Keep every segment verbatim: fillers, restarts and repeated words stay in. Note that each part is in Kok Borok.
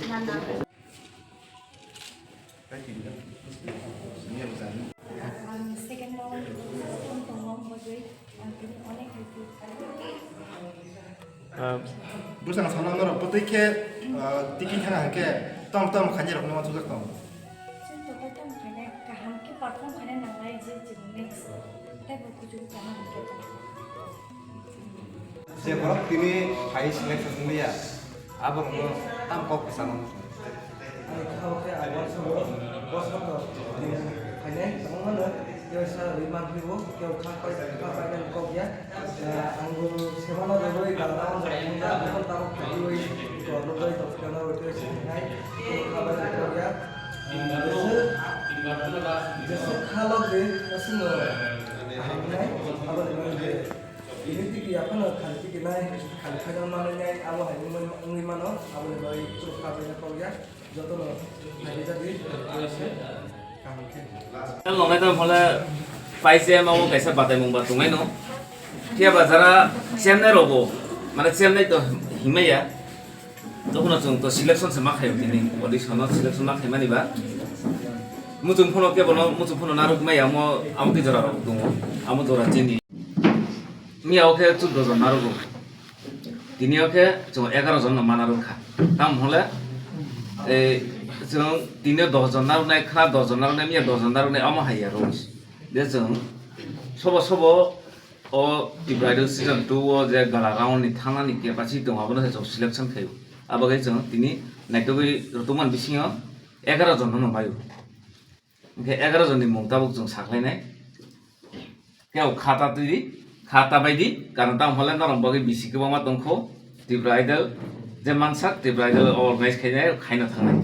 Ang second round, prothom tongmani bagwi ang tini onek happy. Ah, bwskango sana norok bwtwi khe, ah, tiki thana hwnkhe tom tom khainai rokno uansukjak tongo. Chwng total tamo khainai kaham khe perform khainai nangnai je chini next tei bo kuchuk tongma hwnkhe. Je borok tini hai select wngya, aborokno tam kok kwchangma muchung. Ani kha o khe ang uansukgo, bosongo tini phainai tongmano, tei sa rwima phaibo, tei kha pai, kha painani kok ya. Ang bo semano rwgwi gana o jaga wngkha, buphang tabuk khachiwi kormo bai tongphiyano rwgwi se hai, tei kha painani kok ya. Jeswk, jeswk kha lok de, aswkno kaham wngnai, aboni bagwi je. Ini tiki yaphano khali tiki nai, khali khaina manwi nai, abo hai wngwi mano, aboni bagwi chwng kha paina kok ya, jotono hai rijak di, kaham khe. Longnai tamo phole paise ma o kaisa bataimung ba tongnaino. Phiya ba jara chemnai rogo, mane chemnai to himaya. Tokhuno chwng to selection se ma khaio tini, audition no selection ma khaimani ba. Muchung phano kebono, muchung phano narwk maya omo, amo twi jora rok tongo, amo jora chini. Miya o khe chuddo jon narwgo. Tini o khe chwng egaroh jon no ma narwk kha. Tamo hwnle, eh, chwng tini o dos jon narwknai, khna dos jon narwknai, miya dos jon narwknai, omo hai ya rules. Je chwng sobo sobo o Tipra Idol season two o je gala round ni thangnani capacity tongo, abono se chwng selection khaio. Abo khe chwng tini naitugwi rwtwkmani bisingo egaroh jon no maio. Hwnkhe egaroh jonni mung tabuk chwng sakhlainai. Khe o khata twi di, khata bai di, karon tamo hwnle norok bagwi bisi kwbangma tongkho, Tipra Idol, je mansak Tipra Idol organize khainai, khaina thangnai.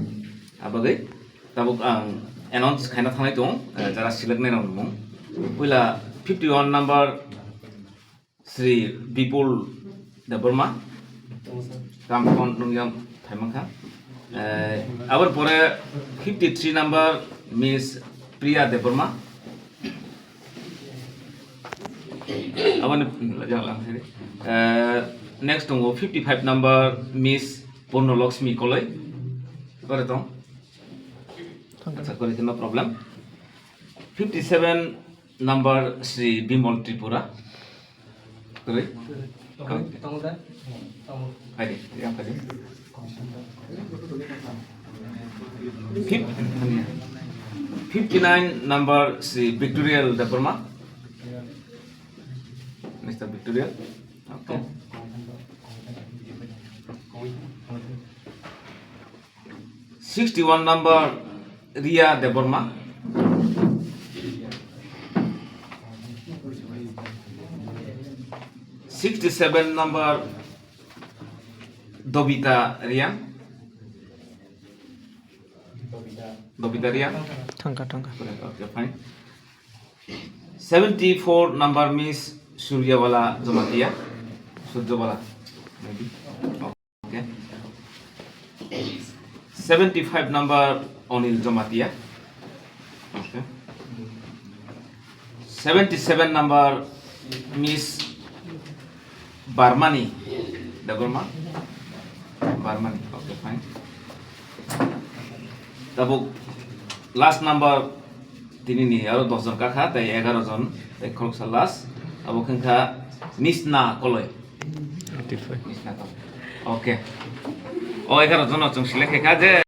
Abagwi tabuk ang announce khaina thangnai tong, eh, jara select nai rok mung. Puila fifty one number Sri Bipul Debbarma, kam phone nung yang phaimang kha. Eh, aboni pore fifty three number Miss Priya Debbarma. Aboni, eh, next tongo fifty five number Miss Purno Lakshmi Koloi. Kore tong? Acha, kore khe no problem. Fifty seven number Sri Bimal Tripura. Kwrwi? Tongo, tongo da? Tongo. Phaidi, yang phaidi. Fif-, fifty nine number Sri Victorial Debbarma. Mister Victorial. Okay. Sixty one number Ria Debbarma. Sixty seven number Dobita Ria. Dobita Ria. Thangkha, thangkha. Okay, fine. Seventy four number Miss Suryawala Jamatia. Suryawala. Maybe. Okay. Seventy five number Anil Jamatia. Okay. Seventy seven number Miss Barmani Debbarma. Barmani. Okay, fine. Tabuk last number tini ni aro dos jon kakha, tei egaroh jon, tei khoroksa last. Abo khe wngkha Nisna Koloi. Nisna Koloi. Okay. O egaroh jon no chwng select khaikha je